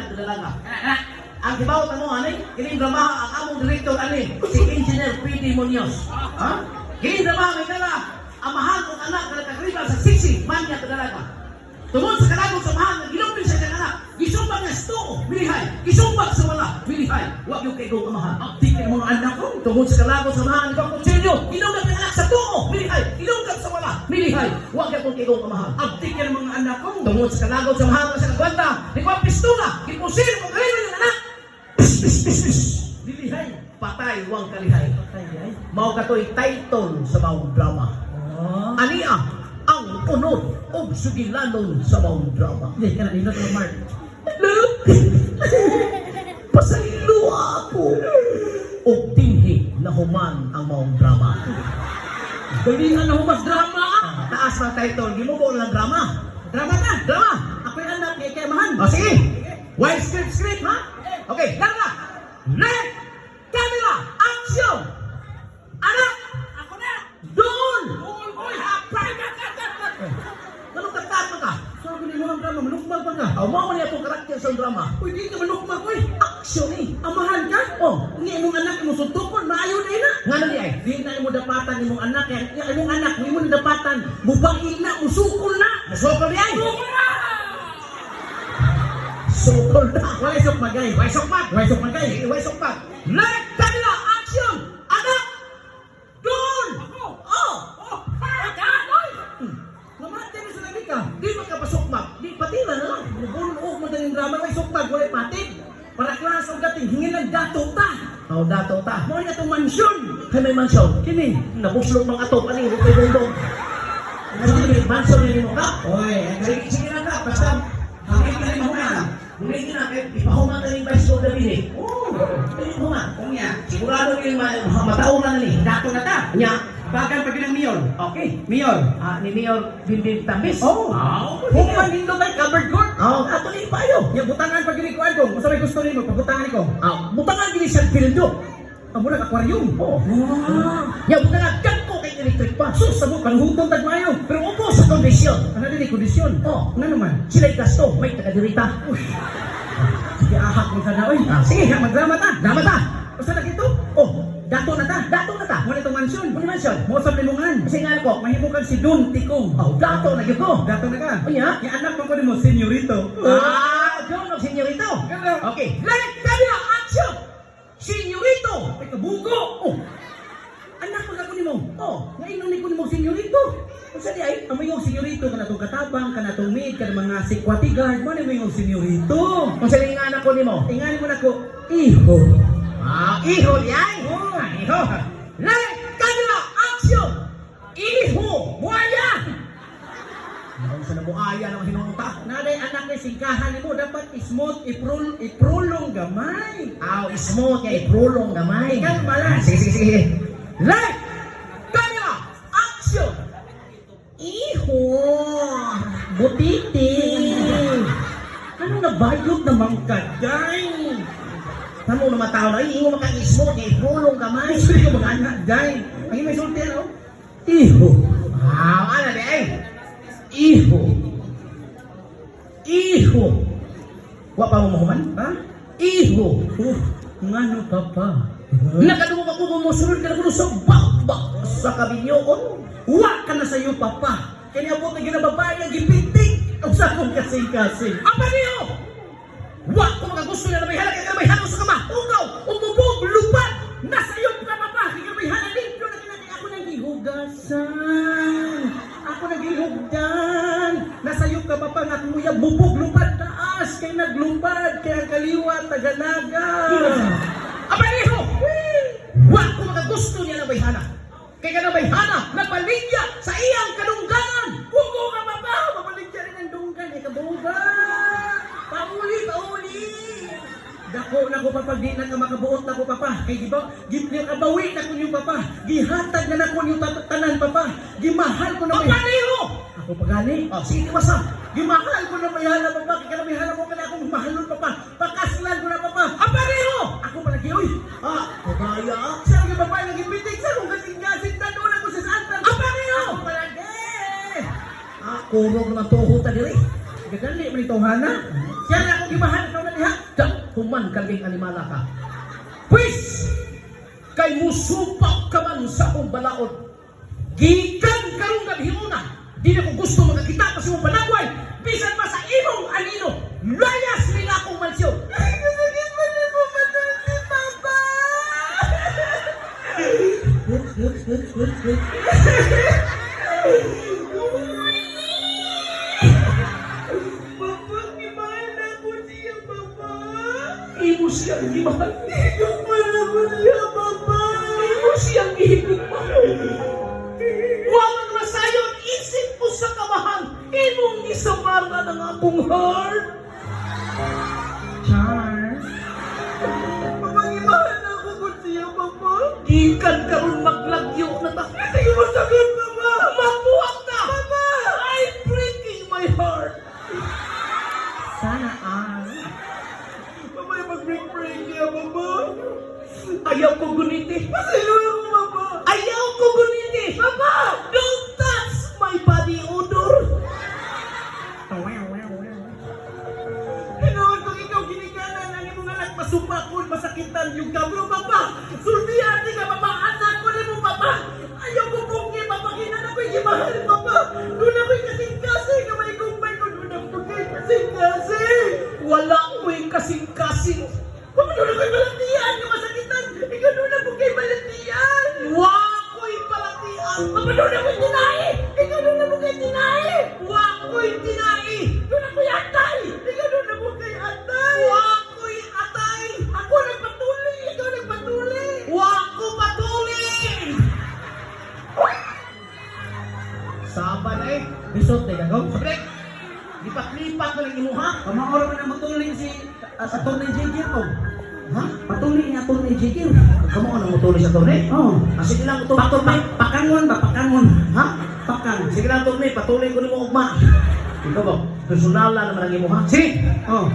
manyag dalaga. Ang gibaw ta mo ani, kining dramaha ang among director ani, si Engineer P.D. Munoz. Ha? Kining dramaha may dala amahan ug anak nga nakagribal sa siksi manyag dalaga. Tungod sa kalagot sa amahan, gilupin sa iyang anak, gisumbag niya sa tuo, milihay, gisumbag sa wala, milihay. Wa gyud kay gong amahan. Tingin mga anak ko. Tungod sa kalagot sa amahan, ikaw kutsilyo, gilugag ang anak sa tuo, milihay, gilugag sa wala, milihay. Wa gyud kay gong amahan. Abtik yan mga anak ko. Tungod sa kalagot sa amahan, sa kagwanta, ikaw ang pistola, gipusil mo galino yung anak. Pis, pis, pis, pis. Dilihay. Patay, wang kalihay. Patay ay. Mao katoy title sa maong drama. Oh. Ania ang unod og sugilanon sa maong drama. Hindi, kana nindot mo, Mark. Look! Pasaylo ako! Og dinhi na human ang maong drama. Galingan na humas drama. Ah, taas ng title, gimubo na lang drama. Drama na. Drama! Ako'y anak, kay kay amahan. O sige! Wild script script, ha? Okay, drama! Left! Camera! Action! Anak! Ako na! Doon! Doon, boy! Kat, kat, kat, kat! Anong katato ka? Sabi ni mga drama, malukmag pa ka. Aw, mo niya itong karakter sa drama. Uy, di ka malukmag, uy. Action eh! Amahan ka? Oh. Nga imong anak imong suntukon, maayo na ina. Nga na ni ay? Di na imo dapatan imong anak, kaya nga imong anak, imo na dapatan, mubail na, musukol na. Musokol ni ay! Musukol na! Sokol na! Walay sukmagay. Way sukmat! Walay sukmagay. Way sukmat! Left! Camera! Action! Anak! Doon! Ako! Oh! Oh! Kanoy! Namatay mo sa labi ka. Di magkapasukmak! Di patira na lang! Mubulong og mo yung drama, walay sukmag, walay patid. Para klase og dating, hingin lang dato ta. Aw, dato ta. Mao ni atong mansyon. Kay may mansyon. Kini. Nabuslog mga atop. Ano yung kay bongbong? Sige, mansyon ni mo ka. Oy, Sige, sige lang ka. Basta, Hangin ka rin mahuman. Bumili na. Kay ipahuman na rin vice code na bini. Oh, Dili human. unya. Sigurado ni mataon na ni. Dato na ta. Nya. Bagan pa ginang mayor. Okay. Mayor. Ah, ni Mayor Bimbim Tambis. Oh. Ah, Human nindot ay covered court. Oh, ato ni payo. Ya butangan pa gini kuan ko. Unsa may gusto nimo pabutangan niko? Ah, butangan gini sa pildo. Amo na aquarium. Oh. Wow. Ya butangan dagko kay electric pa. Sus sa mo kanuhuton tag maayo. Pero ubo sa kondisyon. Ana dili kondisyon. Oh. Ngano man? Sila'y gasto, may taga-dirita. Uy. Sige ahak ni sana oy. Ah, sige. Ya, magdrama ta. Drama ta. Usa na kito? Oh, Dato na ta. dato na ta. Mo na itong mansyon. Mo ni mansyon. Mo sa limungan. Kasi nga ko, Mahimo kang si Don Tikong. oh, dato na gyud ko. Dato na ka. Unya? Ya anak man ko nimo senyorito. Ah, doon og senyorito. Ganun. Okay, light camera action. Senyorito. Ay kabugo. Oh, Anak man ako nimo. oh. Nga inon ko nimo senyorito. Unsa di ay? Ang mayong senyorito kana tong katabang, kana tong maid, kana mga security guard, mo ni mayong senyorito. Unsa di nga anak ko nimo? Ingani mo nako, iho. Ah, iho di ay. Oh. Ah, iho. Light camera action. Iho, buaya. Naunsa na buaya ng hinungta? Naday anak ni singkahan nimo dapat ismooth, iprul, iprulong gamay. Aw, ismo kay iprulong gamay. Ikaw balas. Ah, sige, sige, sige. Light camera action. Iho. Butiti. Ano nabayot naman ka, day? Tamo na matao na ingo maka ismo kay iprulong gamay. Gusto ka mga anak, day. Ang may sulti ano? Iho. Aw, ana di ay. Iho. Iho. Wa pa mo mahuman? Ha? Iho. Ngano papa? Nakadungog ako kung musunod ka na kuno sa bakbak sa kabinyoon. Wa ka na sa'yo, papa. Kaya abot na ginababae nga gipitik. Ang sa akong kasing-kasing. Apa niyo? Wa ko makagusto na may halak kay may halak sa kama. Ugaw, umubog, lupad. Nasa iyo ka, papa. Kaya may halalimpyo na kinakay ako nang gihugasan. Ako nang gihugdan. Nasa iyo ka, papa, nga akong uyab bubog lupad taas. Kay naglupad. Kay ang kaliwa, taganaga. Apa niyo? Wa ko makagusto niya na may halak. Kay kana may hana nagbaligya sa iyang kadungganan. Bugo ka, papa. Mabaligya rin ang dunggan. Eh, kabuga. Pauli, pauli. Dako na ko papa, di na ka makabuot na ko papa. Kay giba, kabawi na ko niyo papa. Gihatag na nako niyo tanan papa. Gimahal ko na Apa niyo? Ako pagali. Oh, sige basta. Gimahal ko na mayhala papa. Kay kana mayhala mo kana akong mahalon papa. Pakaslan ko na papa. Apa niyo? Ako palagi oy. Ah, kagaya. Sa akong babae nga gipitik sa akong gasing-gasing tanon ako sa altar. Apa niyo? Ako palagi. Ah, kurog naman tuho ta diri. Gadali man ito hana. Siya na akong gimahal ikaw na diha. Human kalging animala ka. Pwis! Kay musupak ka man sa akong balaod. Gikan karong gabhiona, di na ko gusto makakita pa sa imong panagway, bisan pa sa imong anino. Layas nila akong mansyon. Ay, masakit man na po si Papa! Papa, gimahal na ko siya, Papa! Imo siyang gimahal. Gimahal na ko siya, Papa! Imo siyang gihigugma. Wa man masayon isip mo sa kamahan. Imong isamaran ang akong heart. Char! Papa, gimahal na ko siya, Papa! Gikan karon maglagyo na ta. Sige, masakit, Papa! Mabuhat na! Papa! I'm breaking my heart. Sana all. Papa, mag-break-break niya, Papa! Ayaw ko guniti. Pasilo ako, Papa! Ayaw ko guniti. Papa! Don't touch my body odor. Hinoon kung ikaw ginikanan ang imong anak masupakon, masakitan yung kabro, Papa! Sultihan ka, Papa! Anak ko nimo, Papa! Ayaw ko bunggi, Papa! Kinan ako'y gimahal, Papa! Doon ako'y kasing-kasing! Nga may gumpay ko, doon ako kay kasing-kasing! Wala ko'y kasing-kasing. Papa, doon ako'y balatian nga masakitan! Ikaw doon ako kay balatian! Wa ko'y balatian. Papa, doon ako'y tinai! Ikaw doon ako kay tinai! Wa ko'y tinai. Doon ako'y atay! Ikaw doon ako kay atay! Wa ko'y atay. Ako nagpatuli! Ikaw nagpatuli! Wa ko patuli. Saba na eh. Bisot, teka ko. Sabrek, lipat-lipat na lang imuha. Pamaoro man ang matuling si Atty. Jigger ko. Ha? Patuloy ni Atty. Jigger. Kamu ano mo tuloy sa torne? Oh. Ah, sige lang, utong torne. Pakangon ba? Pakangon. Ha? Pakang. Sige lang, torne. Patuloy ko nimo ugma. Ikaw ba? Personal na naman ang imuha. Sige! Oh.